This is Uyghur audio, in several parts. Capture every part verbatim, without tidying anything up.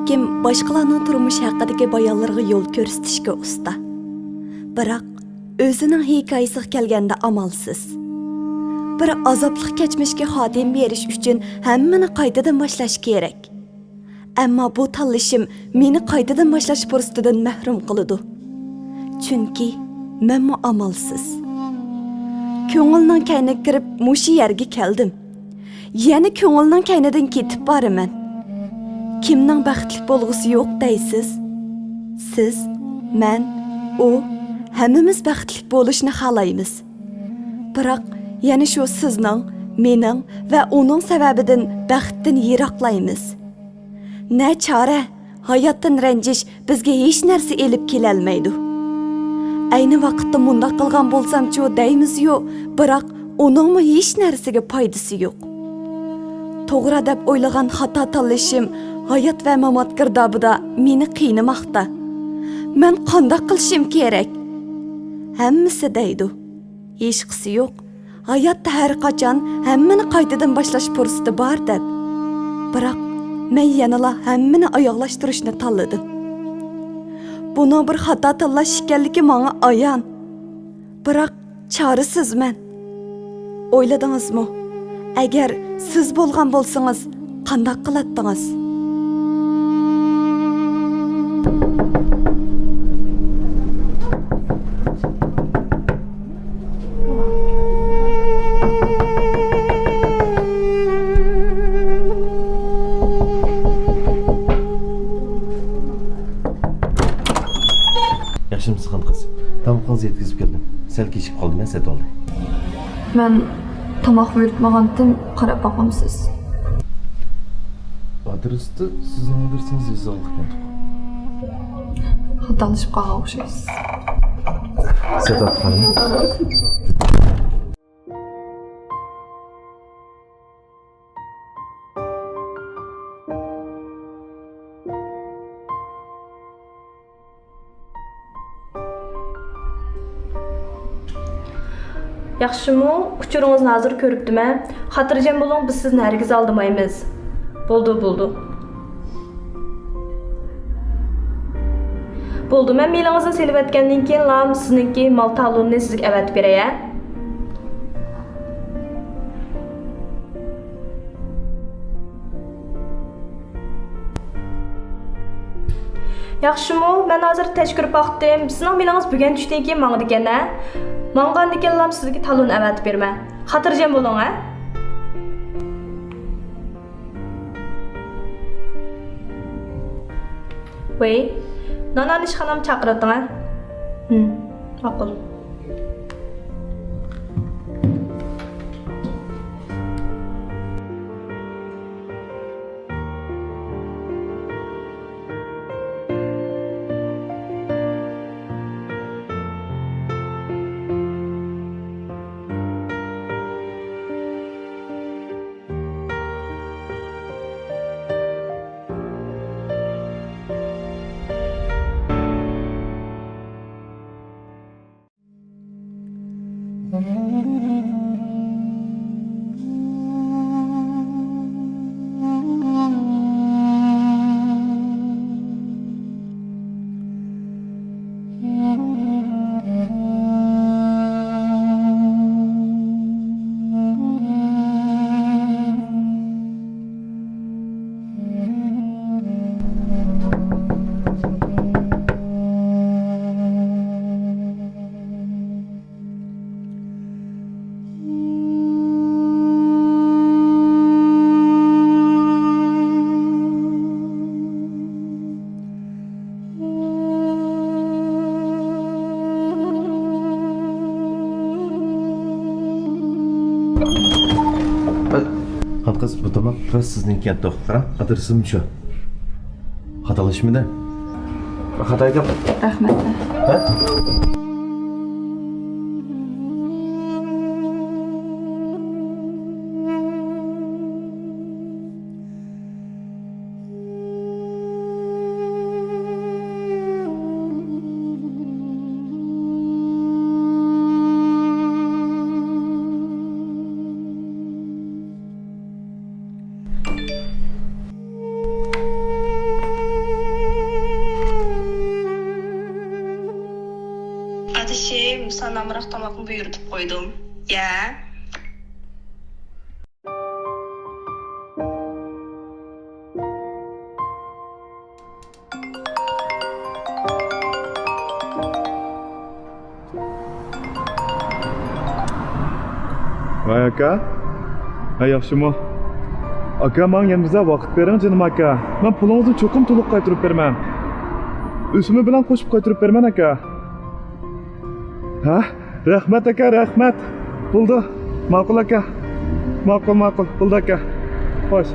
كىم باشقىلارنىڭ تۇرمۇشى ھەققىدىكى بايانلىرىغا يول كۆرسىتىشكە ئۇستا. بىراق، ئۆزىنىڭ ھېكايىسىغا كەلگەندە ئامالسىز. بىر ئازابلىق كەچمىشكە خاتىمە بېرىش ئۈچۈن ھەممىنى قايتىدىن باشلاش كېرەك. ئەمما بۇ تاللىشىم مېنى قايتىدىن باشلاش پۇرسىتىدىن مەھرۇم قىلىدۇ. چۈنكى مەنمۇ ئامالسىز. كۆڭۈلنىڭ كەينىگە كىرىپ مۇشۇ يەرگە كەلدىم. يەنە كۆڭۈلنىڭ كەينىدىن كېتىپ بارىمەن. كىمنىڭ بەختلىك بولغۇسى يوق دەيسىز؟ سىز، مەن، ئۇ، ھەممىمىز بەختلىك بولۇشنى خالايمىز. بىراق يەنە شۇ سىزنىڭ، مېنىڭ ۋە ئۇنىڭ سەۋەبىدىن بەختتىن يىراقلايمىز. نە چارە، ھاياتتىن رەنجىش بىزگە ھېچ نەرسە ئېلىپ كېلەلمەيدۇ. ئەينى ۋاقىتتا مۇنداق قىلغان بولسامچۇ دەيمىزيۇ، بىراق ئۇنىڭمۇ ھېچ نەرسىگە پايدىسى يوق. توغرا دەپ ئويلىغان خاتا تاللىشىم ھايات ۋە مامات گىردابىدا مېنى قىينىماقتا. مەن قانداق قىلىشىم كېرەك؟ ھەممىسى دەيدۇ. ھېچقىسى يوق. ھاياتتا ھەر قاچان ھەممىنى قايتىدىن باشلاش پۇرسىتى بار دەپ. بىراق مەن يەنىلا ھەممىنى ئاياغلاشتۇرۇشنى تاللىدىم. بۇنىڭ بىر خاتا تاللاش ئىكەنلىكى ماڭا ئايان. بىراق چارىسىزمەن. ئويلىدىڭىزمۇ؟ ئەگەر سىز بولغان بولسىڭىز، قانداق قىلاتتىڭىز؟ ياخشىمۇسىز، خانقىز؟ تامىقىڭىزنى يەتكۈزۈپ كەلدىم. سەل كېچىكىپ قالدىم، ھە، سەتولدى. مەن تاماق بۇيرۇتمىغانتىم، قاراپ باقامسىز؟ ئادرېستە سىزنىڭ ئادرېسىڭىزنى يېزىۋالغان ئىكەنتۇق. خاتالىشىپ قالغان ئوخشايسىز. سەتات خانىم. ياخشىمۇ؟ ئۇچۇرىڭىزنى ھازىر كۆرۈپتىمەن. خاتىرجەم بولۇڭ، بىز سىزنى ھەرگىز ئالدىمايمىز. بولدى، بولدى. بولدى، مەن مېيلىڭىزنى سېلىۋەتكەندىن كېيىنلا سىزنىڭكى مال تالونىنى سىزگە ئەۋەتىپ بېرەي، ھە؟ ياخشىمۇ؟ مەن ھازىر تەشكۈر باقتىم. سىزنىڭ مېيلىڭىز بۈگۈن چۈشتىن كېيىن ماڭىدىكەن، ھە؟ ماڭغاندىكىنلا سىزگە تالون ئەۋەتىپ بېرىمەن. خاتىرجەم بولۇڭ، ھە؟ ۋەي، نانان ئىشخانام چاقىرىۋاتىڭ، ھە؟ ھىم، ماقۇل. خانقىز، بۇ تاماق راست سىزنىڭكى ئىكەن، توق. قاراڭ، ئادرېسىم شۇ. خاتالاشمىدى؟ خاتا ئىكەن. رەھمەت. ھە؟ سانا ئامراق تاماقنى بۇيرۇتۇپ قويدۇم. يە. ۋاي ئاكا. ھە، ياخشىمۇ؟ ئاكا، ماڭا يەنە بىزەر ۋاقىت بېرىڭ، جېنىم ئاكا. مەن پۇلىڭىزنى چوقۇم تولۇق قايتۇرۇپ بېرىمەن. ئۆسۈمى بىلەن قوشۇپ قايتۇرۇپ بېرىمەن، ئاكا. ھە؟ رەھمەت ئاكا، رەھمەت. بولدى. ماقۇل ئاكا. ماقۇل، ماقۇل. بولدى ئاكا. خوش.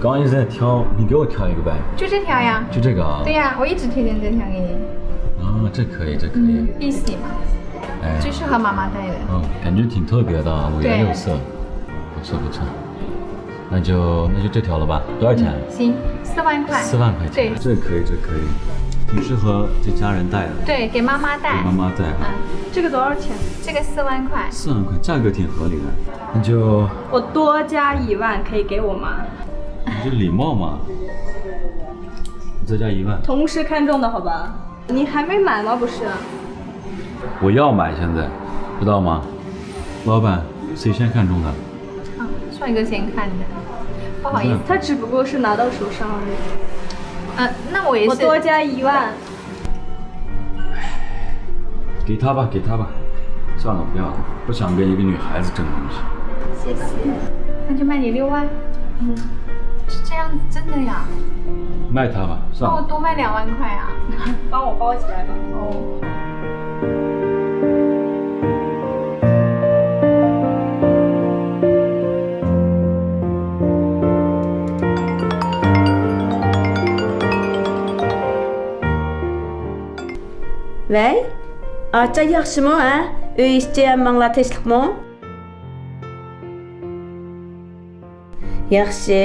刚刚一直在挑，你给我挑一个呗。就这条呀。就这个啊。对呀，我一直推荐这条给你。啊，这可以，这可以。嗯，碧玺嘛，哎，最适合妈妈戴的。嗯，感觉挺特别的啊，五颜六色，对。不错不错。那就那就这条了吧，多少钱？嗯，行，四万块。四万块钱，对。这可以，这可以，挺适合这家人戴的。对，给妈妈戴。给妈妈戴啊。嗯，这个多少钱？这个四万块。四万块，价格挺合理的。那就我多加一万，可以给我吗？这礼貌嘛，再加一万。同时看中的好吧？你还没买吗？不是？我要买，现在，知道吗？老板，谁先看中的？啊，帅哥先看的，不好意思。他只不过是拿到手上而已。呃，那我也是。我多加一万。给他吧，给他吧，算了，不要了，不想跟一个女孩子争东西。谢谢。那就卖你六万。嗯，是这样子真的呀？卖他吧，算了。帮我多卖两万块啊。帮我包起来吧。哦。 ۋەي، ئاچا ياخشىمۇ، ھە؟ ئۆي ئىچى ھەممىڭلار تىنچلىقمۇ؟ ياخشى.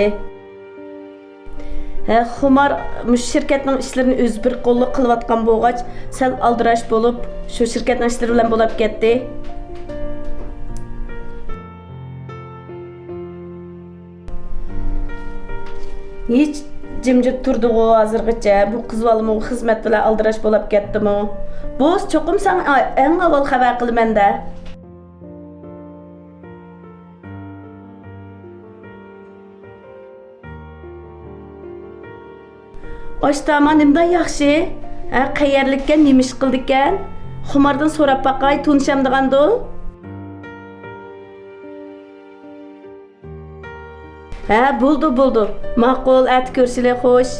ھە، خۇمار مۇشۇ شىركەتنىڭ ئىشلىرىنى ئۆزى بىر قوللۇق قىلىۋاتقان بولغاچ، سەل ئالدىراش بولۇپ، شۇ شىركەتنىڭ ئىشلىرى بىلەن بولاپ كەتتى. ھېچ جىمجىت تۇردىغۇ ھازىرغىچە؟ بۇ قىز بالىمۇ خىزمەت بىلەن ئالدىراش بولاپ كەتتىمۇ؟ بولسا چوقۇم ساڭا ئەڭ ئاۋۋال خەۋەر قىلىمەن-دە. ئاشتاما نېمىنداق ياخشى؟ ھە، قەيەرلىككەن، نېمە ئىش قىلىدىكەن؟ خۇماردىن سوراپ باقاي، تونۇشامدىغاندۇ؟ ھە، بولدى، بولدى. ماقۇل، ئەتە كۆرۈشىلى، خوش.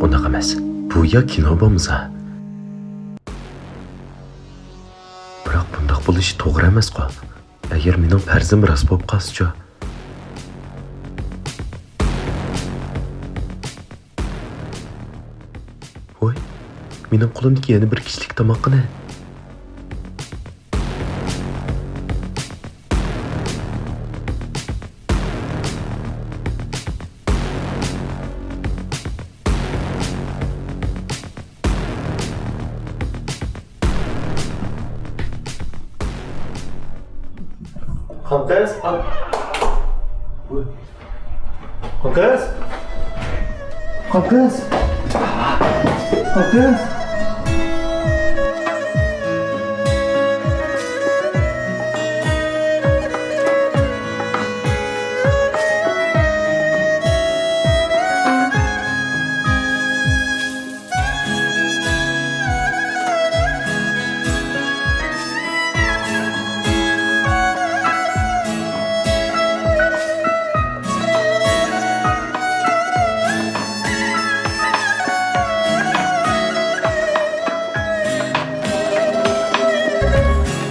ئۇنداق ئەمەس. بۇ يا كىنو بولمىسا. بىراق بۇنداق بولۇشى توغرا ئەمەسقۇ. ئەگەر مېنىڭ پەرىزىم راست بولۇپ قالسىچۇ؟ ھوي، مېنىڭ قولۇمدىكى يەنە بىر كىشىلىك تاماق قېنى؟ خانقىز، خان-، خانقىز، خانقىز، خانقىز.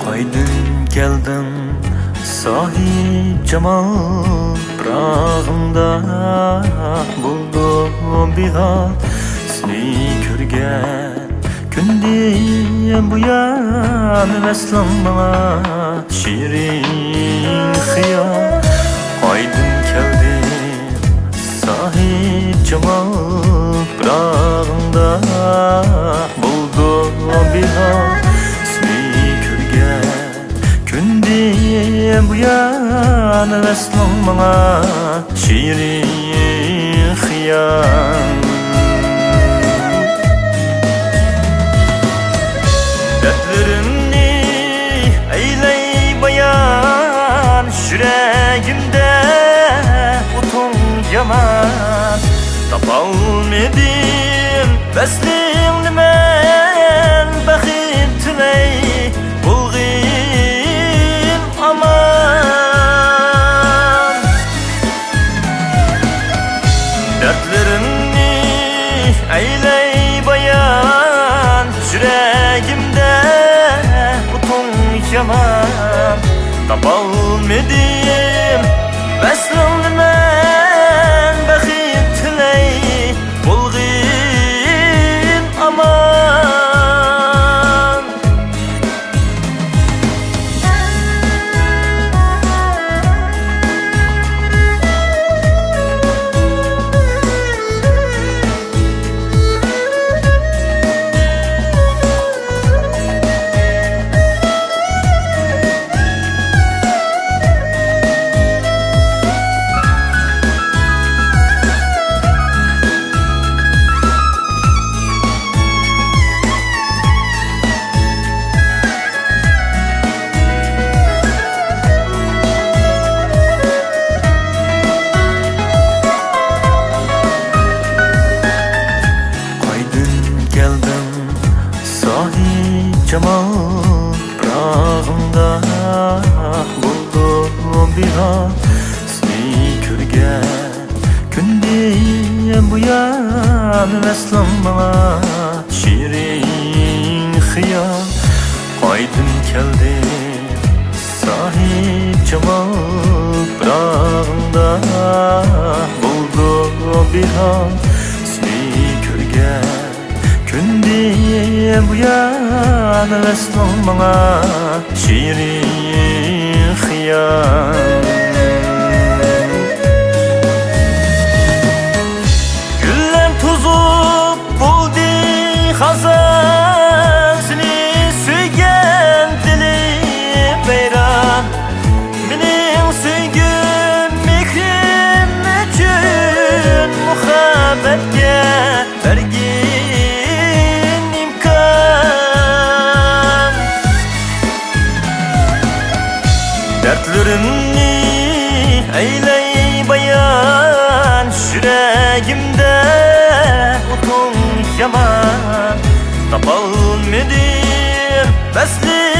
قايدىن كەلدىڭ ساھىبجامال، پىراغىڭدا بولدۇم بىھال. سېنى كۆرگەن كۈندىن بۇيان، ۋەسلىڭ ماڭا شېرىن خىيال. قايدىن كەلدىم ساھىبجامال، پىراغىڭدا بولدۇم بىھال. سېنى كۆرگەن كۈندىن بۇيان، ۋەسلىڭ ماڭا شېرىن خىيال. دەردلىرىمنى ئەيلەي بايان، يۈرەگىمدە ئوتۇڭ يامان. تاپالمىدىم ۋەسلىڭنى مەن، بەخت تىلەي بولغىن ئامان. دەردلىرىمنى ئەيلەي بايان، يۈرەگىمدە ئوتۇڭ يامان. تاپالمىدىم ۋەسلىڭنى مەن، بەخت تىلەي بولغىن ئامان. قايدىن كەلدىڭ ساھىبجامال، پىراغىڭدا بولدۇم بىھال. سېنى كۆرگەن كۈندىن بۇيان، ۋەسلىڭ ماڭا شېرىن خىيال. قايدىن كەلدىم ساھىبجامال، پىراغىڭدا بولدۇم بىھال. سېنى كۆرگەن كۈندىن بۇيان، ۋەسلىڭ ماڭا شېرىن خىيال. گۈللەر توزۇپ بولدى خازان، سېنى سۆيگەن دىلىم ۋەيران. مېنىڭ سۆيگۈم، مېھرىم ئۈچۈن مۇھەببەتكە بەرگىن ئىمكان. دەردلىرىمنى ئەيلەي بايان، يۈرەگىمدە ئوتۇڭ يامان. تاپالمىدىم ۋەسلىڭ